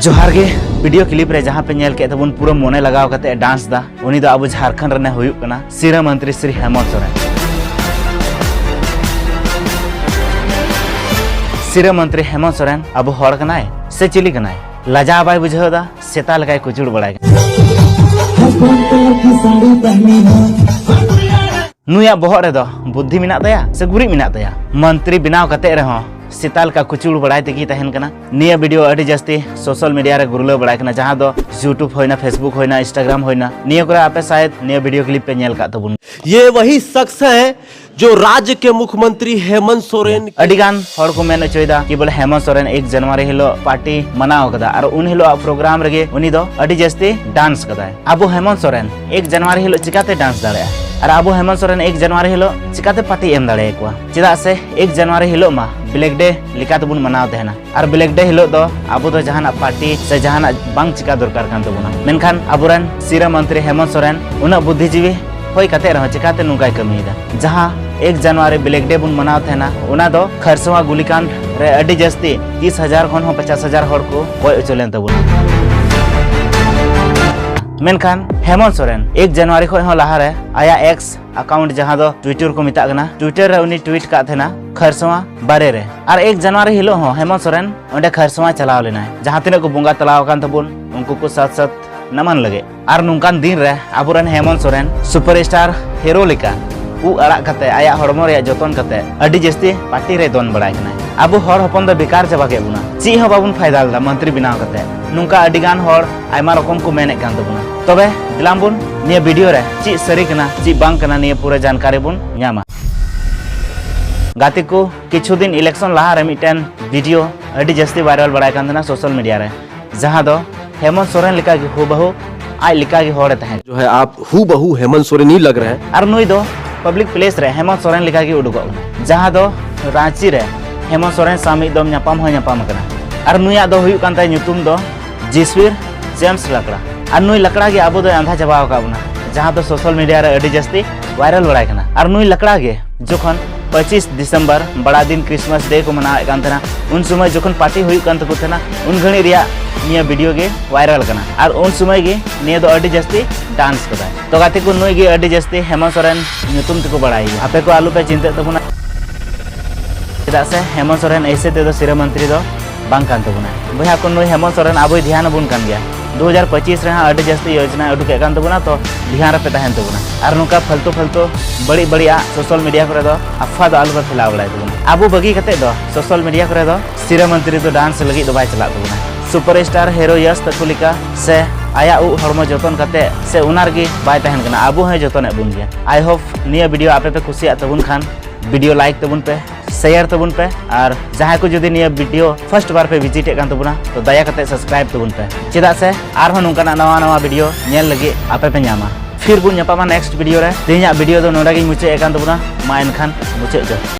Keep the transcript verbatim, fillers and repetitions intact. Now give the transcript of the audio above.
ᱡᱚᱦᱟᱨ ᱜᱮ᱾ Video clip ᱨᱮ ᱡᱟᱦᱟᱸ ᱯᱮ ᱧᱮᱞ ᱠᱮᱫ ᱛᱟᱵᱚᱱ, ᱯᱩᱨᱟᱹ ᱢᱚᱱᱮ ᱞᱟᱜᱟᱣ ᱠᱟᱛᱮ ᱮ ᱰᱟᱱᱥ ᱫᱟ, ᱩᱱᱤ ᱫᱚ ᱟᱵᱚ ᱡᱷᱟᱲᱠᱷᱚᱸᱰ ᱨᱮᱱᱮ ᱦᱩᱭᱩᱜ ᱠᱟᱱᱟ ᱥᱤᱨᱟᱹ ᱢᱚᱱᱛᱨᱤ ᱥᱨᱤ ᱦᱮᱢᱚᱱᱛ ᱥᱚᱨᱮᱱ᱾ ᱥᱤᱨᱟᱹ ᱢᱚᱱᱛᱨᱤ ᱦᱮᱢᱚᱱᱛ ᱥᱚᱨᱮᱱ ᱟᱵᱚ ᱦᱚᱲ ᱠᱟᱱᱟᱭ ᱥᱮ ᱪᱤᱞᱤ ᱠᱟᱱᱟᱭ? ᱞᱟᱡᱟᱣ ᱵᱟᱭ ᱵᱩᱡᱷᱟᱹᱣ ᱮᱫᱟ, ᱥᱮᱛᱟ ᱞᱮᱠᱟᱭ ᱠᱩᱪᱩᱲ ᱵᱟᱲᱟᱭ ᱠᱟᱱᱟ᱾ ᱱᱩᱭᱟᱜ ᱵᱚᱦᱚᱜ ᱨᱮᱫᱚ ᱵᱩᱫᱽᱫᱷᱤ ᱢᱮᱱᱟᱜ ᱛᱟᱭᱟ ᱥᱮ ᱜᱩᱨᱤᱡ ᱢᱮᱱᱟᱜ ᱛᱟᱭᱟ? ᱢᱚᱱᱛᱨᱤ ᱵᱮᱱᱟᱣ ᱠᱟᱛᱮ ᱨᱮᱦᱚᱸ ᱥᱮᱛᱟ ᱞᱮᱠᱟ ᱠᱩᱪᱩᱲ ᱵᱟᱲᱟᱭ ᱛᱮᱜᱮᱭ ᱛᱟᱦᱮᱱ ᱠᱟᱱᱟ᱾ ᱱᱤᱭᱟᱹ ᱵᱷᱤᱰᱤᱭᱳ ᱟᱹᱰᱤ ᱡᱟᱹᱥᱛᱤ ᱥᱳᱥᱟᱞ ᱢᱤᱰᱤᱭᱟ ᱨᱮ ᱜᱩᱨᱞᱟᱹᱣ ᱵᱟᱲᱟᱭ ᱠᱟᱱᱟ, ᱡᱟᱦᱟᱸ ᱫᱚ YouTube ᱦᱩᱭᱱᱟ, Facebook ᱦᱩᱭᱱᱟ, Instagram ᱦᱩᱭᱱᱟ, ᱱᱤᱭᱟᱹ ᱠᱚᱨᱮ ᱟᱯᱮ ᱥᱟᱭᱮᱫ ᱱᱤᱭᱟᱹ ᱵᱷᱤᱰᱤᱭᱳ ᱠᱞᱤᱯ ᱯᱮ ᱧᱮᱞ ᱠᱟᱜ ᱛᱟᱵᱚᱱ᱾ ये वही शख्स है जो राज्य के मुख्यमंत्री हेमंत सोरेन ᱟᱹᱰᱤ ᱜᱟᱱ ᱦᱚᱲ ᱠᱚ ᱢᱮᱱ ᱦᱚᱪᱚᱭᱮᱫᱟ ᱠᱤ ᱵᱚᱞᱮ ᱦᱮᱢᱚᱱᱛ ᱥᱚᱨᱮᱱ ᱮᱠ ᱡᱟᱱᱩᱣᱟᱨᱤ ᱦᱤᱞᱳᱜ ᱯᱟᱨᱴᱤ ᱢᱟᱱᱟᱣ ᱠᱟᱫᱟ ᱟᱨ ᱩᱱ ᱦᱤᱞᱳᱜ ᱯᱨᱳᱜᱨᱟᱢ ᱨᱮᱜᱮ ᱩᱱᱤ ᱫᱚ ᱟᱹᱰᱤ ᱡᱟᱹᱥᱛᱤ ᱰᱟᱱᱥ ᱠᱟᱫᱟᱭ᱾ ᱟᱵᱚ ᱦᱮᱢᱚᱱᱛ ᱥᱚᱨᱮᱱ ᱮᱠ ᱡᱟᱱᱩᱣᱟᱨᱤ ᱦᱤᱞᱳᱜ ᱪᱤᱠᱟᱛᱮ ᱰᱟᱱᱥ ᱫᱟᱲᱮᱭᱟᱜᱼᱟ? ᱟᱨ ᱟᱵᱚ ᱦᱮᱢᱚᱱᱛ ᱥᱚᱨᱮᱱ ᱮᱠ ᱡᱟᱱᱩᱣᱟᱨᱤ ᱦᱤᱞᱳᱜ ᱪᱤᱠᱟᱛᱮ ᱯᱟᱨᱴᱤ ᱮᱢ ᱫᱟᱲᱮᱭᱟᱠᱚᱣᱟ? ᱪᱮᱫᱟᱜ ᱥᱮ ᱮᱠ ᱡᱟᱱᱩᱣᱟᱨᱤ ᱦᱤᱞᱳᱜ ᱢᱟ ᱵᱞᱮᱠ ᱰᱮ ᱞᱮᱠᱟ ᱛᱮᱵᱚᱱ ᱢᱟᱱᱟᱣ ᱛᱟᱦᱮᱱᱟ᱾ ᱟᱨ ᱵᱞᱮᱠ ᱰᱮ ᱦᱤᱞᱳᱜ ᱫᱚ ᱟᱵᱚ ᱫᱚ ᱡᱟᱦᱟᱱᱟᱜ ᱯᱟᱨᱴᱤ ᱥᱮ ᱡᱟᱦᱟᱱᱟᱜ ᱵᱟᱝ ᱪᱤᱠᱟ ᱫᱚᱨᱠᱟᱨ ᱠᱟᱱ ᱛᱟᱵᱚᱱᱟ᱾ ᱢᱮᱱᱠᱷᱟᱱ ᱟᱵᱚᱨᱮᱱ ᱥᱤᱨᱟᱹ ᱢᱚᱱᱛᱨᱤ ᱦᱮᱢᱚᱱᱛ ᱥᱚᱨᱮᱱ ᱩᱱᱟᱹᱜ ᱵᱩᱫᱽᱫᱷᱤᱡᱤᱵᱤ ᱦᱩᱭ ᱠᱟᱛᱮ ᱨᱮᱦᱚᱸ ᱪᱤᱠᱟᱛᱮ ᱱᱚᱝᱠᱟᱭ ᱠᱟᱹᱢᱤᱭᱮᱫᱟ? ᱡᱟᱦᱟᱸ ᱮᱠ ᱡᱟᱱᱩᱣᱟᱨᱤ ᱵᱞᱮᱠ ᱰᱮ ᱵᱚᱱ ᱢᱟᱱᱟᱣ ᱛᱟᱦᱮᱱᱟ, ᱚᱱᱟ ᱫᱚ ᱠᱷᱟᱨᱥᱚᱣᱟ ᱜᱩᱞᱤᱠᱟᱸᱰ ᱨᱮ ᱟᱹᱰᱤ ᱡᱟᱹᱥᱛᱤ ᱛᱤᱥ ᱦᱟᱡᱟᱨ ᱠᱷᱚᱱ ᱦᱚᱸ ᱯᱚᱪᱟᱥ ᱦᱟᱡᱟᱨ ᱦᱚᱲ ᱠᱚ ᱜᱚᱡ ᱦᱚᱪᱚ ᱞᱮᱱ ᱛᱟᱵᱚᱱᱟ᱾ ᱢᱮᱱᱠᱷᱟᱱ ᱦᱮᱢᱚᱱᱛ ᱥᱚᱨᱮᱱ ᱮᱠ ᱡᱟᱱᱩᱣᱟᱨᱤ ᱠᱷᱚᱱ ᱦᱚᱸ ᱞᱟᱦᱟᱨᱮ ᱟᱭᱟᱜ ᱮᱠᱥ ᱟᱠᱟᱣᱩᱱᱴ, ᱡᱟᱦᱟᱸ ᱫᱚ ᱴᱩᱭᱴᱟᱨ ᱠᱚ ᱢᱮᱛᱟᱜ ᱠᱟᱱᱟ, ᱴᱩᱭᱴᱟᱨ ᱨᱮ ᱩᱱᱤ ᱴᱩᱭᱤᱴ ᱠᱟᱜ ᱛᱟᱦᱮᱱᱟ ᱠᱷᱟᱨᱥᱚᱣᱟ ᱵᱟᱨᱮ ᱨᱮ᱾ ᱟᱨ ᱮᱠ ᱡᱟᱱᱩᱣᱟᱨᱤ ᱦᱤᱞᱳᱜ ᱦᱚᱸ ᱦᱮᱢᱚᱱᱛ ᱥᱚᱨᱮᱱ ᱚᱸᱰᱮ ᱠᱷᱟᱨᱥᱚᱣᱟ ᱪᱟᱞᱟᱣ ᱞᱮᱱᱟᱭ, ᱡᱟᱦᱟᱸ ᱛᱤᱱᱟᱹᱜ ᱠᱚ ᱵᱚᱸᱜᱟ ᱛᱟᱞᱟᱣ ᱟᱠᱟᱱ ᱛᱟᱵᱚᱱ ᱩᱱᱠᱩ ᱠᱚ ᱥᱟᱛ ᱥᱟᱛ ᱱᱟᱢᱟᱱ ᱞᱟᱹᱜᱤᱫ᱾ ᱟᱨ ᱱᱚᱝᱠᱟᱱ ᱫᱤᱱ ᱨᱮ ᱟᱵᱚᱨᱮᱱ Hemant Soren super star hero ᱞᱮᱠᱟ ᱩᱵ ᱟᱲᱟᱜ ᱠᱟᱛᱮ ᱟᱭᱟᱜ ᱦᱚᱲᱢᱚ ᱨᱮᱭᱟᱜ ᱡᱚᱛᱚᱱ ᱠᱟᱛᱮ ᱟᱹᱰᱤ ᱡᱟᱹᱥᱛᱤ ᱯᱟᱨᱴᱤ ᱨᱮ ᱫᱚᱱ ᱵᱟᱲᱟᱭ ᱠᱟᱱᱟᱭ᱾ ᱟᱵᱚ ᱦᱚᱲ ᱦᱚᱯᱚᱱ ᱫᱚ ᱵᱮᱠᱟᱨ ᱪᱟᱵᱟ ᱠᱮᱫ ᱵᱚᱱᱟ, ᱪᱮᱫ ᱦᱚᱸ ᱵᱟᱵᱚᱱ ᱯᱷᱟᱭᱫᱟ ᱞᱮᱫᱟ ᱢᱚᱱᱛᱨᱤ ᱵᱮᱱᱟᱣ ᱠᱟᱛᱮ᱾ ᱱᱚᱝᱠᱟ ᱟᱹᱰᱤ ᱜᱟᱱ ᱦᱚᱲ ᱟᱭᱢᱟ ᱨᱚᱠᱚᱢ ᱠᱚ ᱢᱮᱱᱮᱫ ᱠᱟᱱ ᱛᱟᱵᱚᱱᱟ᱾ ᱛᱚᱵᱮ ᱫᱮᱞᱟᱝ ᱵᱚᱱ ᱱᱤᱭᱟᱹ ᱵᱷᱤᱰᱤᱭᱳ ᱨᱮ ᱪᱮᱫ ᱥᱟᱹᱨᱤ ᱠᱟᱱᱟ, ᱪᱮᱫ ᱵᱟᱝ ᱠᱟᱱᱟ, ᱱᱤᱭᱟᱹ ᱯᱩᱨᱟᱹ ᱡᱟᱱᱠᱟᱨᱤ ᱵᱚᱱ ᱧᱟᱢᱟ᱾ ᱜᱟᱛᱮ ᱠᱚ, ᱠᱤᱪᱷᱩ ᱫᱤᱱ ᱤᱞᱮᱠᱥᱚᱱ ᱞᱟᱦᱟ ᱨᱮ ᱢᱤᱫᱴᱮᱱ ᱵᱷᱤᱰᱤᱭᱳ ᱟᱹᱰᱤ ᱡᱟᱹᱥᱛᱤ ᱵᱷᱟᱭᱨᱟᱞ ᱵᱟᱲᱟᱭ ᱠᱟᱱ ᱛᱟᱦᱮᱱᱟ ᱥᱳᱥᱟᱞ ᱢᱤᱰᱤᱭᱟ ᱨᱮ, ᱡᱟᱦᱟᱸ ᱫᱚ ᱦᱮᱢᱚᱱᱛ ᱥᱚᱨᱮᱱ ᱞᱮᱠᱟ ᱜᱮ ᱦᱩᱵᱟᱦᱩ ᱟᱡ ᱞᱮᱠᱟ ᱜᱮ ᱦᱚᱲ ᱮ ᱛᱟᱦᱮᱸ ᱠᱟᱱᱟ᱾ जो है आप हूबहू हेमंत सोरेन ही लग रहे हैं। ᱟᱨ ᱱᱩᱭ ᱫᱚ ᱯᱟᱵᱽᱞᱤᱠ ᱯᱞᱮᱥ ᱨᱮ ᱦᱮᱢᱚᱱᱛ ᱥᱚᱨᱮᱱ ᱞᱮᱠᱟ ᱜᱮ ᱩᱰᱩᱠᱚᱜ ᱠᱟᱱᱟ, ᱡᱟᱦᱟᱸ ᱫᱚ ᱨᱟᱸᱪᱤ ᱨᱮ ᱦᱮᱢᱚᱱᱛ ᱥᱚᱨᱮᱱ ᱥᱟᱶ ᱢᱤᱫ ᱫᱚᱢ ᱧᱟᱯᱟᱢ ᱦᱚᱸᱭ ᱧᱟᱯᱟᱢ ᱟᱠᱟᱱᱟ᱾ ᱟᱨ ᱱᱩᱭᱟᱜ ᱫᱚ ᱦᱩᱭᱩᱜ ᱠᱟᱱ ᱛᱟᱭᱟ ᱧᱩᱛᱩᱢ ᱫᱚ ᱡᱤᱥᱣᱤᱨ ᱡᱮᱢᱥ ᱞᱟᱠᱲᱟ᱾ ᱟᱨ ᱱᱩᱭ ᱞᱟᱠᱲᱟ ᱜᱮ ᱟᱵᱚ ᱫᱚᱭ ᱟᱸᱫᱷᱟ ᱪᱟᱵᱟ ᱟᱠᱟᱫ ᱵᱚᱱᱟ, ᱡᱟᱦᱟᱸ ᱫᱚ ᱥᱳᱥᱟᱞ ᱢᱤᱰᱤᱭᱟ ᱨᱮ ᱟᱹᱰᱤ ᱡᱟᱹᱥᱛᱤ ᱵᱷᱟᱭᱨᱟᱞ ᱵᱟᱲᱟᱭ ᱠᱟᱱᱟ᱾ ᱟᱨ ᱱᱩᱭ ᱞᱟᱠᱲᱟ ᱜᱮ ᱡᱚᱠᱷᱚᱱ ᱯᱚᱸᱪᱤᱥ ᱰᱤᱥᱮᱢᱵᱚᱨ ᱵᱟᱲᱟ ᱫᱤᱱ Christmas Day ᱠᱚ ᱢᱟᱱᱟᱣᱮᱫ ᱠᱟᱱ ᱛᱟᱦᱮᱱᱟ, ᱩᱱ ᱥᱚᱢᱚᱭ ᱡᱚᱠᱷᱚᱱ party ᱦᱩᱭᱩᱜ ᱠᱟᱱ ᱛᱟᱠᱚ ᱛᱟᱦᱮᱱᱟ, ᱩᱱ ᱜᱷᱟᱹᱲᱤᱡ ᱨᱮᱭᱟᱜ ᱱᱤᱭᱟᱹ video ᱜᱮ viral ᱠᱟᱱᱟ᱾ ᱟᱨ ᱩᱱ ᱥᱚᱢᱚᱭ ᱜᱮ ᱱᱤᱭᱟᱹ ᱫᱚ ᱟᱹᱰᱤ ᱡᱟᱹᱥᱛᱤ dance ᱠᱟᱫᱟᱭ᱾ ᱛᱚ ᱜᱟᱛᱮ ᱠᱚ, ᱱᱩᱭ ᱜᱮ ᱟᱹᱰᱤ ᱡᱟᱹᱥᱛᱤ ᱦᱮᱢᱚᱱᱛ ᱥᱚᱨᱮᱱ ᱧᱩᱛᱩᱢ ᱛᱮᱠᱚ ᱵᱟᱲᱟᱭᱮᱭᱟ᱾ ᱟᱯᱮ ᱠᱚ ᱟᱞᱚ ᱯᱮ ᱪᱤᱱᱛᱟᱹᱜ ᱛᱟᱵᱚᱱᱟ, ᱪᱮᱫᱟᱜ ᱥᱮ ᱦᱮᱢᱚᱱᱛ ᱥᱚᱨᱮᱱ ᱮᱭᱥᱮ ᱛᱮᱫᱚ ᱥᱤᱨᱟᱹ ᱢᱚᱱᱛᱨᱤ ᱫᱚ ᱵᱟᱝ ᱠᱟᱱ ᱛᱟᱵᱚᱱᱟ᱾ ᱵᱚᱭᱦᱟ ᱠᱚ, ᱱᱩᱭ ᱦᱮᱢᱚᱱᱛ ᱥᱚᱨᱮᱱ ᱟᱵᱚᱭ ᱫᱷᱮᱭᱟᱱ ᱟᱵᱚᱱ ᱠᱟᱱ ᱜᱮᱭᱟ᱾ ᱫᱩ ᱦᱟᱡᱟᱨ ᱯᱚᱸᱪᱤᱥ ᱨᱮᱦᱚᱸ ᱟᱹᱰᱤ ᱡᱟᱹᱥᱛᱤ ᱭᱳᱡᱽᱱᱟ ᱩᱰᱩᱠᱮᱫ ᱠᱟᱱ ᱛᱟᱵᱚᱱᱟ, ᱛᱚ ᱫᱷᱮᱭᱟᱱ ᱨᱮᱯᱮ ᱛᱟᱦᱮᱱ ᱛᱟᱵᱚᱱᱟ᱾ ᱟᱨ ᱱᱚᱝᱠᱟ ᱯᱷᱟᱞᱛᱩ ᱯᱷᱟᱞᱛᱩ ᱵᱟᱹᱲᱤᱡ ᱵᱟᱹᱲᱤᱡᱟᱜ social media ᱠᱚᱨᱮ ᱫᱚ ᱟᱯᱷᱣᱟ ᱫᱚ ᱟᱞᱚ ᱯᱮ ᱯᱷᱮᱞᱟᱣ ᱵᱟᱲᱟᱭ ᱛᱟᱵᱚᱱᱟ᱾ ᱟᱵᱚ ᱵᱟᱹᱜᱤ ᱠᱟᱛᱮ ᱫᱚ social media ᱠᱚᱨᱮ ᱫᱚ ᱥᱤᱨᱟᱹ ᱢᱚᱱᱛᱨᱤ ᱫᱚ dance ᱞᱟᱹᱜᱤᱫ ᱫᱚ ᱵᱟᱭ ᱪᱟᱞᱟᱜ ᱛᱟᱵᱚᱱᱟ᱾ Superstar hero ᱭᱟᱥ ᱛᱟᱠᱚ ᱞᱮᱠᱟ ᱥᱮ ᱟᱭᱟᱜ ᱩᱵ ᱦᱚᱲᱢᱚ ᱡᱚᱛᱚᱱ ᱠᱟᱛᱮ ᱥᱮ ᱚᱱᱟ ᱨᱮᱜᱮ ᱵᱟᱭ ᱛᱟᱦᱮᱱ ᱠᱟᱱᱟ, ᱟᱵᱚ ᱦᱚᱸᱭ ᱡᱚᱛᱚᱱᱮᱫ ᱵᱚᱱ ᱜᱮᱭᱟ᱾ I hope ᱱᱤᱭᱟᱹ video ᱟᱯᱮ ᱯᱮ ᱠᱩᱥᱤᱭᱟᱜ ᱛᱟᱵᱚᱱ ᱠᱷᱟᱱ video like ᱛᱟᱵᱚᱱ ᱯᱮ, share ᱛᱟᱵᱚᱱ ᱯᱮ, ᱟᱨ ᱡᱟᱦᱟᱸᱭ ᱠᱚ ᱡᱩᱫᱤ ᱱᱤᱭᱟᱹ video first ᱵᱟᱨ ᱯᱮ visit ᱮᱫ ᱠᱟᱱ ᱛᱟᱵᱚᱱᱟ, ᱛᱚ ᱫᱟᱭᱟ ᱠᱟᱛᱮ subscribe ᱛᱟᱵᱚᱱ ᱯᱮ, ᱪᱮᱫᱟᱜ ᱥᱮ ᱟᱨᱦᱚᱸ ᱱᱚᱝᱠᱟᱱᱟᱜ ᱱᱟᱣᱟ ᱱᱟᱣᱟ video ᱧᱮᱞ ᱞᱟᱹᱜᱤᱫ ᱟᱯᱮ ᱯᱮ ᱧᱟᱢᱟ᱾ ᱯᱷᱤᱨ ᱵᱚᱱ ᱧᱟᱯᱟᱢᱟ next video ᱨᱮ᱾ ᱛᱮᱦᱮᱧᱟᱜ video ᱫᱚ ᱱᱚᱰᱮ ᱜᱤᱧ ᱢᱩᱪᱟᱹᱫ ᱮᱫ ᱠᱟᱱ ᱛᱟᱵᱚᱱᱟ᱾ ᱢᱟ ᱮᱱᱠᱷᱟᱱ ᱢᱩᱪᱟᱹᱫ ᱡᱚᱦᱟᱨ᱾